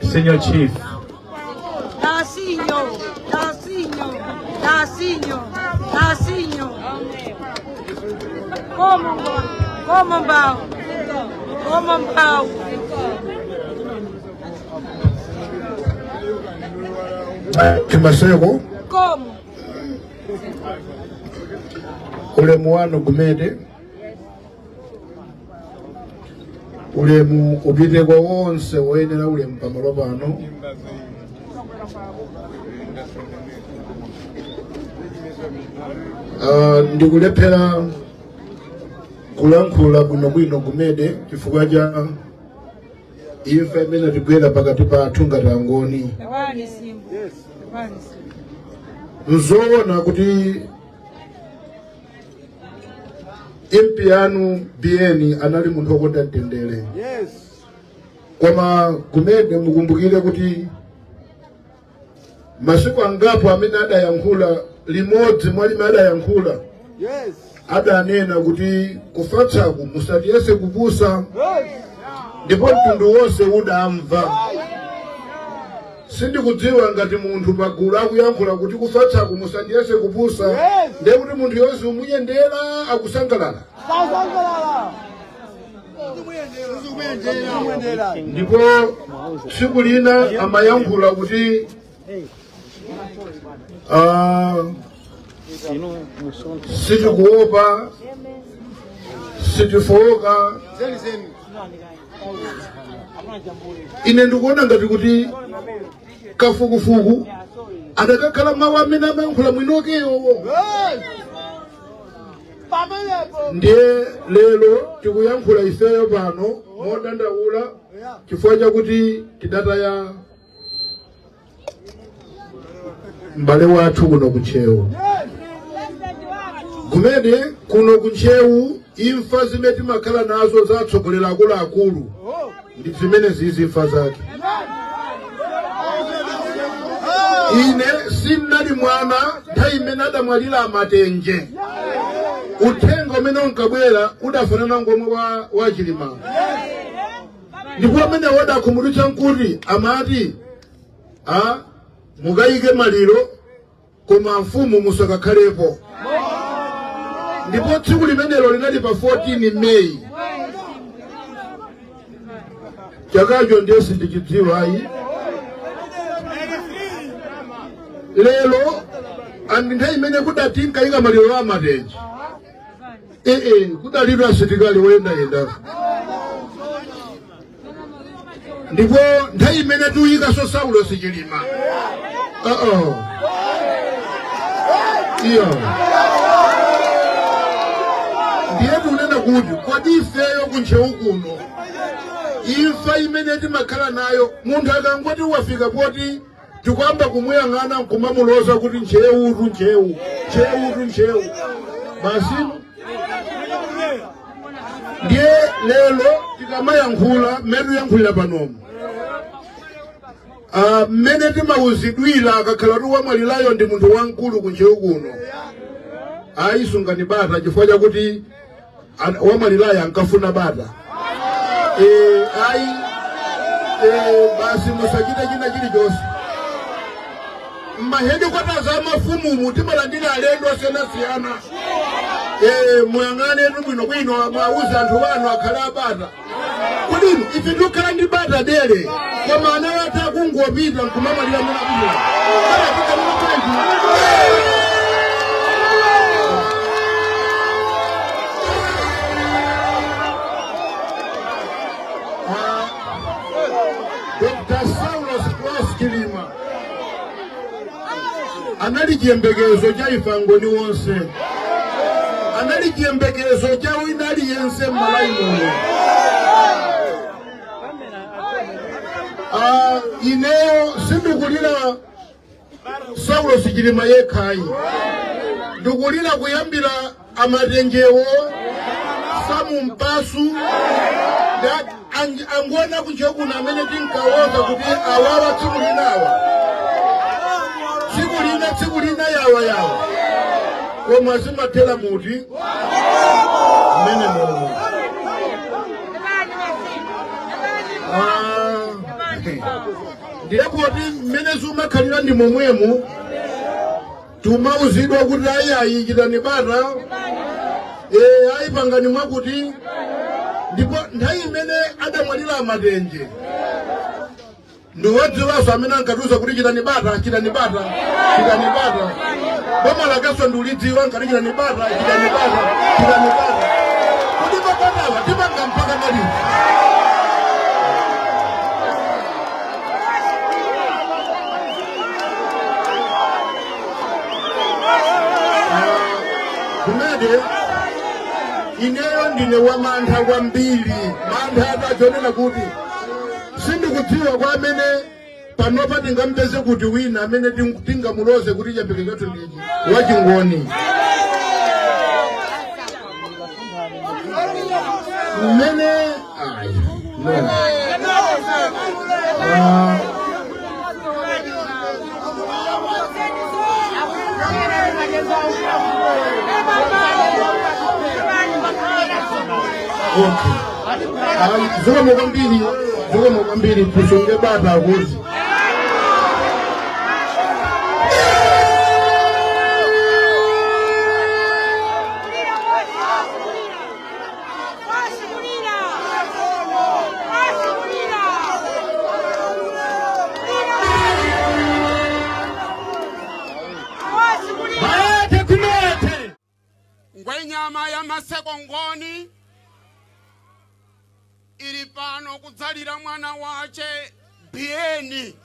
Senior Chief. Nasinyo, Nasinyo, Nasinyo, Nasinyo. Como, como mbao, como mbao. Kimaseko. Como. Ulemu wanu Gumede, ulemu upite kwa wonse woyenera ulemu pamalo pano. Ndikulephera kulankhula bwinobwino Gumede chifukwa cha imfa imene tigwera pakati pathu ngati Angoni. Nzoona kuti MP yanu BN anali munthu wokonda mtendere. Koma Gumede mukumbukire kuti masiku angapo amene adayankhula, limodzi mwa limene adayankhula, adanena kuti kufatsaku musatiyese kupusa, ndipo mtundu wonse udamva. Sindikudziwa ngati munthu pagulu akuyankhula kuti kufatsaku musandiyese kupusa, ndiye kuti munthu yonse umuyendera akusangalala. Ndipo tsiku lina amayankhula kuti sitikuopa, sitifoka. Ine ndikuona ngati kuti kafukufuku adakakhala mawu amene amayankhula mwinokeyo. Ndiye lero tikuyankhula ifeyo pano modandaula chifukwa chakuti tidataya m'bale wathu kuno kuNtcheu. Gumede kuno kuNtcheu imfa zimene timakhala nazo zatsogolera akuluakulu ndi zimene zizi imfa zake. Ine sindinali mwana nthawi imene adamwalira Amatenje. Uthenga umene unkabwera udafanana ngomwe wa Chilima. Ndipo amene wadakhumudwitsa nkuti amati, mukayike maliro koma mfumu musakakhalepo. Ndipo tsiku limenelo linali pa 14 May. Chakacho ndiye sindichidziwa ayi. Lero andi nthawi imene kudati nkayika maliro a Amatenje. Kudalidwa asilikali woyendayenda. Ndipo nthawi imene tuyikaso Saulos Chilima. Iyo. Ndiye tunena kuti kodi ifeyo kuNtcheu kuno imfa imene timakhala nayo, munthu akangoti wafika poti tikwamba kumuyang'ana nkumamuloza kuti Ntcheutu, Ntcheu, Ntcheutu, Ntcheu. Basi ndiye lero tikamayankhula mmene tiyankhulira panomo, mmene timauzidwira akakhala kuti wamwalirayo ndi munthu wamkulu kuNtcheu kuno, ayisungani bata chifukwa chakuti wamwalirayo ankafuna bata. Ayi, basi musachite china chilichonse. Mahedikwata za mafumu timalandira alendo osiyanasiyana. Muyang'ane tu bwinobwino, mwauze anthu wanu akhale abata. Kodi ife tikukhala ndi bata dere, koma ana athu akungopita nkumamwalira mene akupita. Kaya tikhalira bwanji? Dr. Saulos Klaus Chilima anali chiyembekezo cha ife Angoni wonse, anali chiyembekezo cha wina aliyense m'Malawi muno. Ineyo sindikulira Saulos Chilima yekhayi, ndikulira kuyambira Amatenjewo, Samu Mpasu, Angona kuNtcheu kuno amene tinkawoza kuti awawa tsiku linawa, tsiku lina, tsiku lina yawa yawa, koma zimathera muti mmene momwe. Ndiye poti mmene zimakhalira ndi momwemo, timauzidwa kuti ayi, ayi, chitani bata, ayi, pangani mwakuti. Ndipo nthawi imene adamwalira Amatenje, ndiwodziwaso amene ankatiuza kuti chitani bata, chitani bata, chitani bata. Boma lakenso ndiulidziwa, ankati chitani bata, chitani bata, chitani bata. Kuti mabatawa tipanga mpaka maliti? Kumene ineyo ndine wamantha kwambiri, mantha atachonena kuti sindikudziwa kwa amene panopa tingampeze kuti wina amene tingamuloze kuti chiyembekezo chathu ndichi wachingoni. Mmene ayi, no. Ah, okay. Ayi, zikomo kwambiri, zikomo kwambiri. Tisunge bata kuti Bayethe Gumede. Ngwenyama ya Maseko Ngoni ili pano kudzalira mwana wace Biyeni.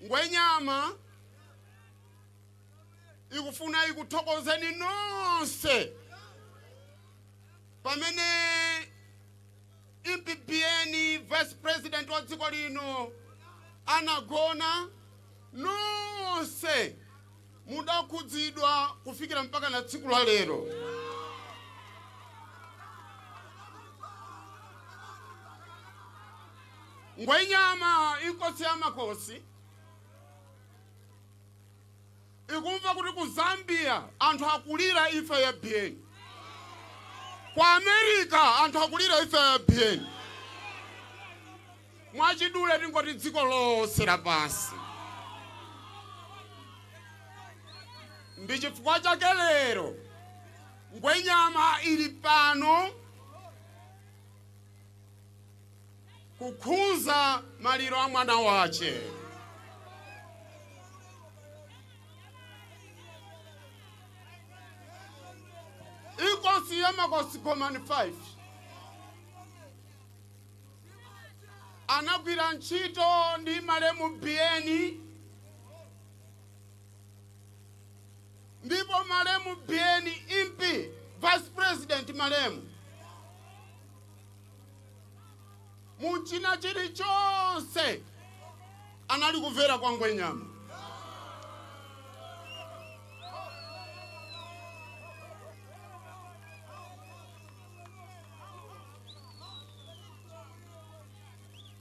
Ngwenyama ikufuna ikuthokozeni nonse pamene impi Biyeni, vice president wa dziko lino, anagona, nonse mudakhudzidwa kufikira mpaka na tsiku la lero. Ngwenyama inkosi ya makosi ikumva kuti ku Zambia anthu akulira imfa ya Biyeni, ku America anthu akulira imfa ya Biyeni, mwachidule tingoti dziko lonse lapansi. Ndi chifukwa chake lero ngwenyama ili pano kukhuza maliro a mwana wace. Inkosi ya makosi Gomani 5 anagwira ntchito ndi malemu Biyeni, ndipo malemu Biyeni impi vice president malemu muchina chilichonse anali kumvera kwa ngwenyama.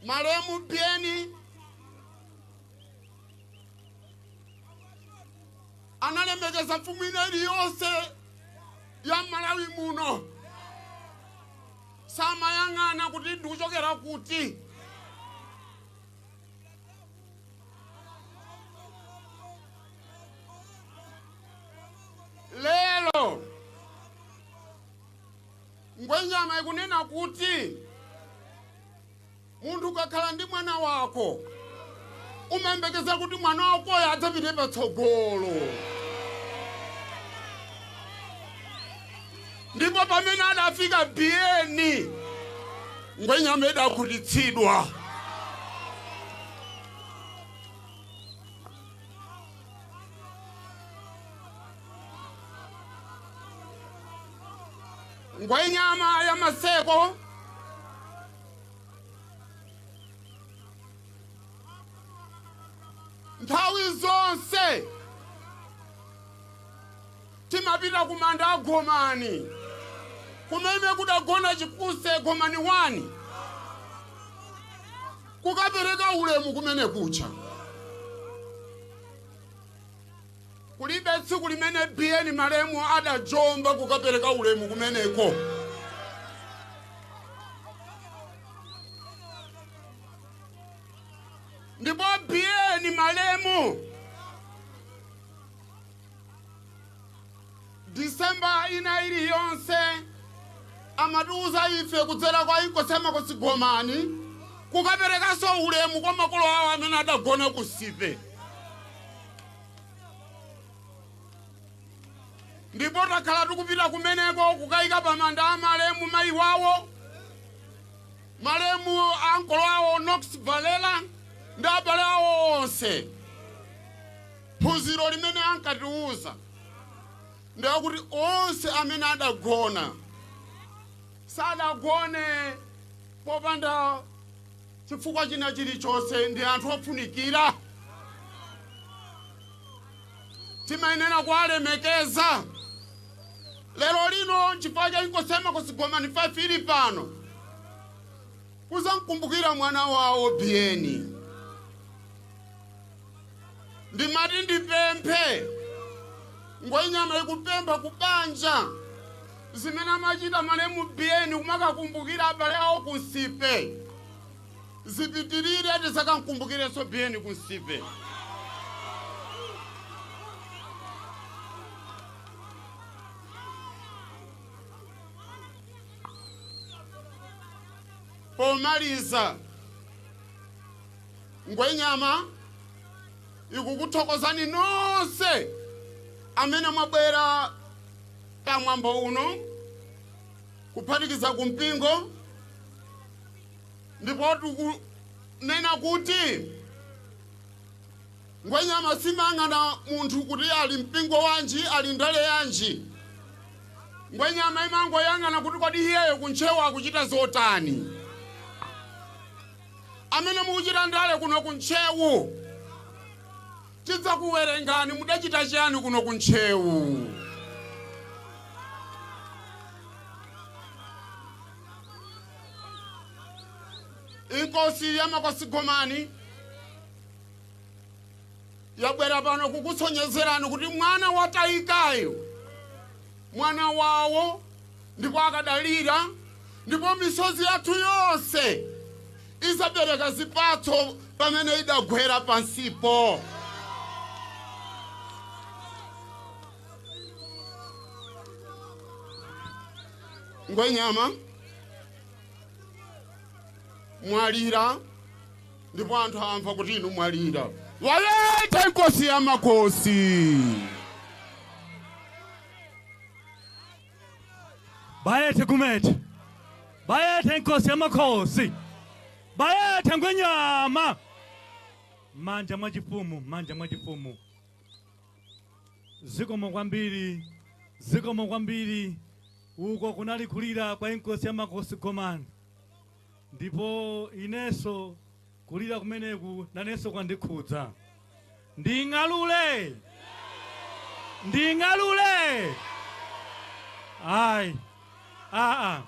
Malemu Biyeni analemekeza mfumu ina iliyonse ya Malawi muno, samayang'ana kuti ndikuchokera kuti. Lero ngwenyama ikunena kuti munthu ukakhala ndi mwana wako umayembekeza kuti mwana wakoyo adzapite patsogolo, ndipo pamene adafika Biyeni, ngwenyama idakhutitsidwa. Ngwenyama ya Maseko nthawi zonse timapita kumanda a Gomani kumene kudagona Chikuse Gomani 1 kukapereka ulemu kumene kucha. Kulibe tsiku limene Biyeni malemu adajomba kukapereka ulemu kumeneko. Ndipo Biyeni malemu Disemba ina iliyonse amatiuza ife kudzera kwa Inkosi ya Makosi Gomani kukaperekanso ulemu kwa makolo awo amene adagona ku Nsipe. Ndipo takhala tikupita kumeneko kukayika pamanda a malemu mayi wawo, malemu ankolo awo Knox Valela ndi abale awo onse. Phunziro limene ankatiuza ndiyakuti onse amene adagona sadagone popanda chifukwa china chilichonse, ndi anthu ofunikira, timayenera kuwalemekeza. Lero lino nchifukwa cha Inkosi ya Makosi Gomani 5 ili pano kuzamkumbukira mwana wawo Biyeni. Ndimati ndipemphe, Ngwenyama ikupempha kubanja zimene amachita malemu Biyeni kumakakumbukira abale awo ku Nsipe, zipitirire tisakamkumbukirenso Biyeni ku Nsipe. Pomaliza, Ngwenyama ikukuthokozani nonse amene mwabwera pamwambo uno kuphatikiza kumpingo, ndipo tikunena kuti Ngwenyama simang'ana munthu kuti ali mpingo wanji, ali ndale yanji. Ngwenyama imangoyang'ana kuti kodi iyeyo kuntchewa akuchita zotani. Amene mukuchita ndale kuno kuntchewu, tidzakuwerengani mudachita chiyani kuno kuntchewu. Inkosi ya Makosi Gomani yabwera pano kukusonyezerani kuti mwana watayikayo mwana wawo, ndipo akadalira, ndipo misozi yathu yonse izabereka zipatso pamene idagwera pansipo. Ngwenyama mwalira, ndipo anthu amva kuti inu mwalira. Waleta Inkosi ya Makosi. Bayethe Gumede, bayethe Inkosi ya Makosi, bayethe Ngwenyama. Manja mwachifumu, manja mwachifumu. Zikomo kwambiri, zikomo kwambiri. Uko kunali kulira kwa Inkosi ya Makosi Gomani, ndipo ineso kulira kumeneku naneso kwandikhudza. Nding'alule, nding'alule. Ayi, aa,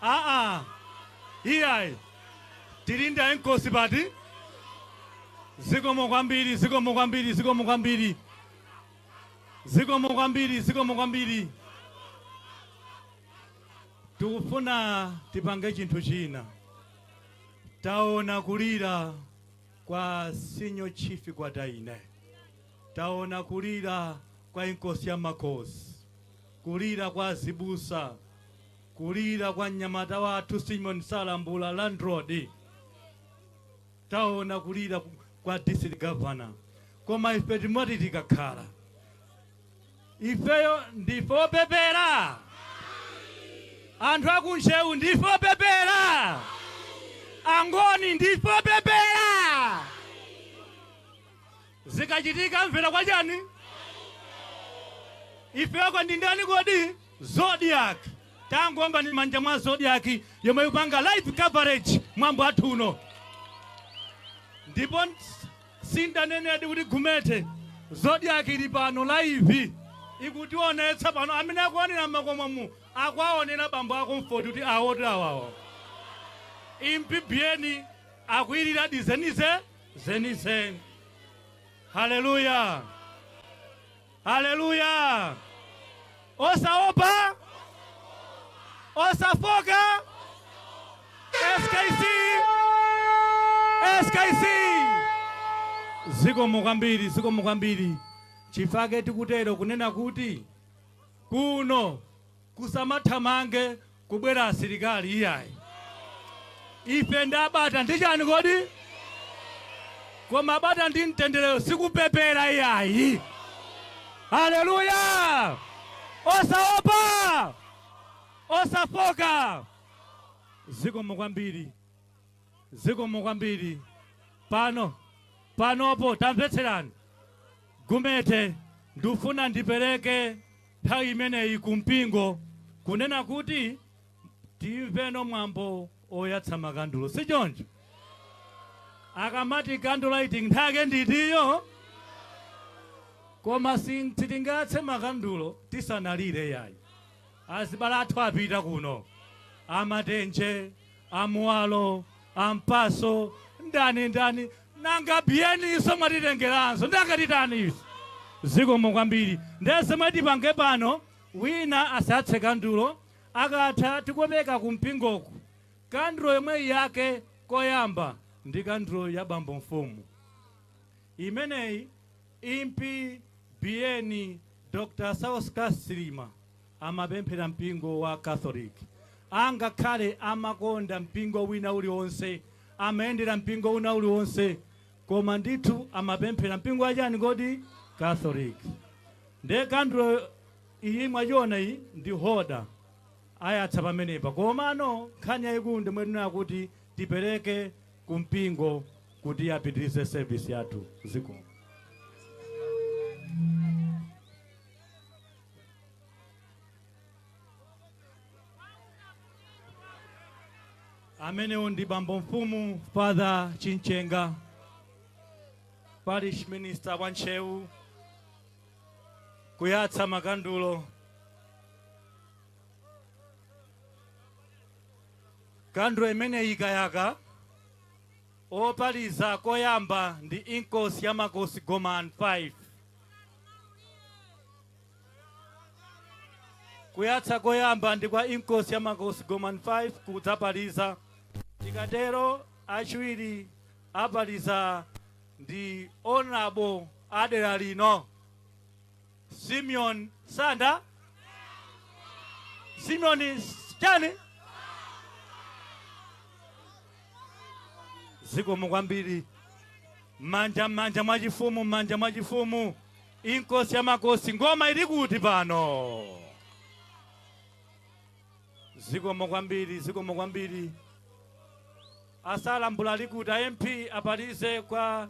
aa, iyayi, tilinde Inkosi pati. Zikomo kwambiri, zikomo kwambiri, zikomo kwambiri, zikomo kwambiri, zikomo kwambiri. Tikufuna tipange chinthu china. Taona kulira kwa Senior Chief Kwataine, taona kulira kwa Inkosi ya Makosi, kulira kwa Zibusa, kulira kwa mnyamata wathu Simon Salambula Landlord, taona kulira kwa District Governor. Koma ife timati tikakhala ifeyo ndife opepera, anthu akuntchewu ndife opepera, Angoni ndife opepera. Zikachitika mvera kwa chani? Ifeyoko ndi ndani kodi? Zodiac. Tangomba ni manja mwa Zodiac yomwe ikupanga live coverage mwambo athu uno. Ndipo sindanenedi kuti Gumete, Zodiac ili pano live ikutionetsa pano. Amene akuonera makomomu akuwaonera bambo ako mfoti kuti awote awawo. Impi Biyeni akuyirira dizenize zenizeni. Haleluya. Haleluya! Osaopa, osafoka. SKC, SKC. Zikomo kwambiri, zikomo kwambiri. Chifake tikutero kunena kuti kuno kusamathamange kubwera asilikali iyayi. Ife ndabata ndi chani kodi? Koma bata ndi mtendere, sikupepera iyayi. Haleluya! Osaopa, osafoka. Zikomo kwambiri, zikomo kwambiri. Pano panopo tamvetserani gumete, ndifuna ndipereke nthawi imeneyi kumpingo kunena kuti timveno mwambo oyatsa makandulo, si choncho? Akamati candle lighting, nthake nditiyo, koma sitingatse makandulo tisanalire yayi. Azibale athu apita kuno, amatenje, amuwalo, ampaso, ndani ndani, nanga biyeniso mwatitengeranso, ndakatitaniso. Zikomo kwambiri. Ndese mwatipange pano, wina asatse kandulo. Akatha tikomeka kumpingoku. Kandulo yomwe yake koyamba ndi kandulo ya bambo mfumu imeneyi, impi biyeni Dr. Saulos Chilima amapemphera mpingo wa Catholic. Angakhale amakonda mpingo wina uliwonse, amayendera mpingo wina uliwonse, koma ndithu amapemphera mpingo wachani kodi? Catholic. Ndiye kandulo iyi mwachiona iyi ndi hoda ayatsa pamenepa. Komano nkhani yayikulu ndimwe kuti tipereke kumpingo kuti apitirize service yathu. Zikomo. Amenewo ndi bambo mfumu Father Chinchenga, parish minister wa Ntcheu, kuyatsa makandulo. Kandulo imene ikayaka, opaliza koyamba ndi Inkosi ya Makosi Goman 5. Kuyatsa koyamba ndi kwa Inkosi ya Makosi Goman 5 kudzapaliza. Tikatero achiwiri apaliza ndi Honorable adera lino Simeon Sanda, Simeon chani. Zikomo kwambiri. Manja manja mwachifumu, manja mwachifumu. Inkosi ya Makosi, ngoma ili kuti pano? Zikomo kwambiri, zikomo kwambiri. Asalambula likuti a MP apalize kwa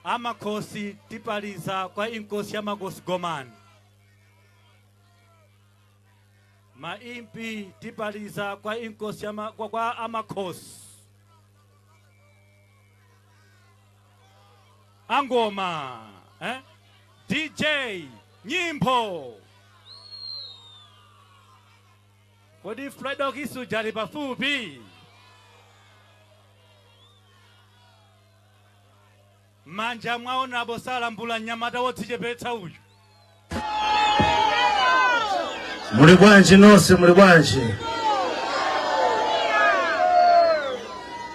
amakhosi. Tipaliza kwa Inkosi ya Makosi Gomani. Maimpi tipaliza kwa inkosi ya kwa amakhosi. Angoma, eh? DJ nyimbo, kodi Fredokiss jali pafupi? Manja mwaona abosalambula, mnyamata wodzichepetsa uyu. Muli bwanji nonse? Muli bwanji?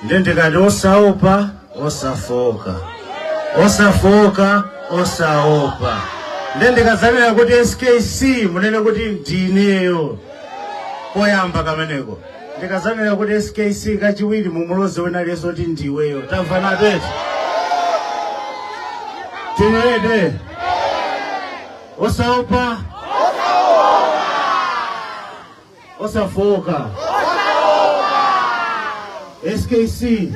Ndi ndikati osaopa, osafoka, osafoka, osaopa. Ndi ndikadzanena kuti SKC, munene kuti ndineyo koyamba kameneko. Ndikadzanena kuti SKC kachiwiri, mumuloze wina aliyense kuti ndiweyo. Tamva natete tinelete. Osaopa, osafoka, SKC,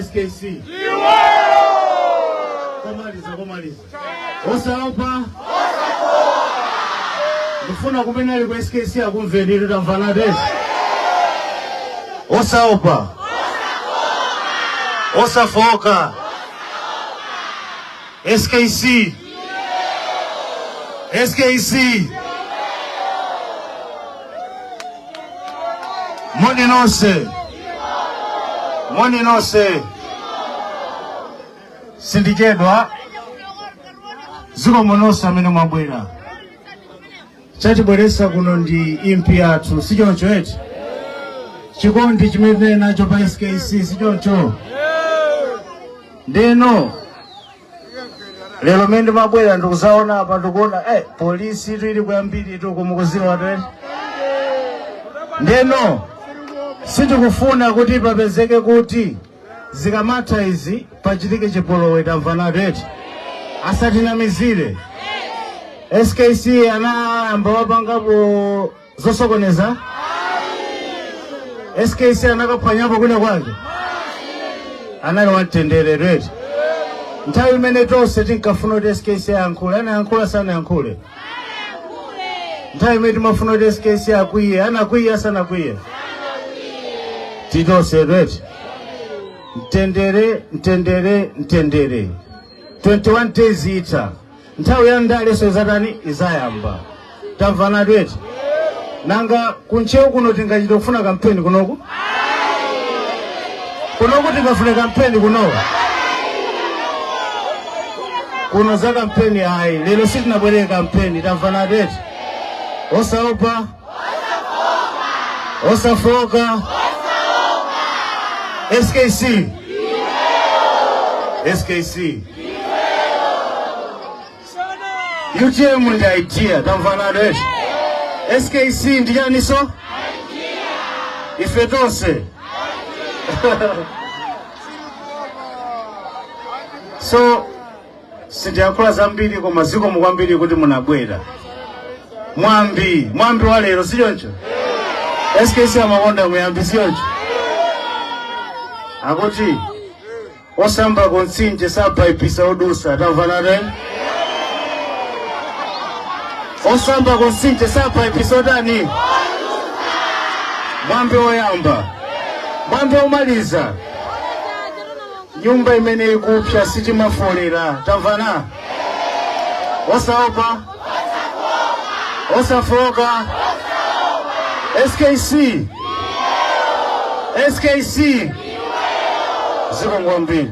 SKC. Komaliza, komaliza. Osaopa. Ndifuna kumene ali ku SKC akumvenire. Tamvana tete. Osaopa, osafoka, SKC, SKC. Moni nonse. Moni nonse. Sindichedwa. Zikomo nonse amene mwabwera. Chatibweretsa kuno ndi impi yathu, sichoncho eti? Chikondi chimene tinali nacho pa SKC, sichoncho? Ndeno lero mene ndimabwera ndikuzaona apa, ndikuona polisi itu ili kuyambiri itu kumukuziwa tu eti. Ndeno sitikufuna kuti papezeke kuti zikamatha izi pachitike chipolowe, tamvanatu eti? Asatinamizire. SKC anayamba wapangapo zosokoneza? SKC anakaphwanyapo kwina kwake? Anali wamtendere eti? Nthawi imene tonse tinkafuna kuti SKC ayankhule, anayankhula, sanayankhule? Nthawi imene timafuna kuti SKC akwiye, anakwiya, sanakwiye? Titonse eti? Mtendere, mtendere, mtendere. 21 days itha, nthawi ya ndaleso izatani? Izayamba. Tamvanatu eti? Nanga kunchewu kuno tingachita kufuna kampeni kunoku? Kunoku tingafune kampeni kuno? Kuno za kampeni ayi. Lero sitinabwerere kampeni. Tamvanatu eti? Osaopa, osafoka. SKC, SKC, UTM ndi idea. Tamvanatu eti? SKC ndi chaniso? Ife tonse. So sindiyankhula zambiri, koma zikomo kwambiri kuti munabwera. Mwambi, mwambi wa lero, sichoncho? SKC amakonda muyambi, sichoncho? Akuti osamba kumtsinje sapaipisa odusa. Tamvanate? Osamba kumtsinje sapaipisa otani? Mwambi woyamba. Mwambi womaliza, nyumba imene ikupsa sitimafolera. Tamvana? Osaopa, osafoka. SKC, SKC, zikomo kwambiri.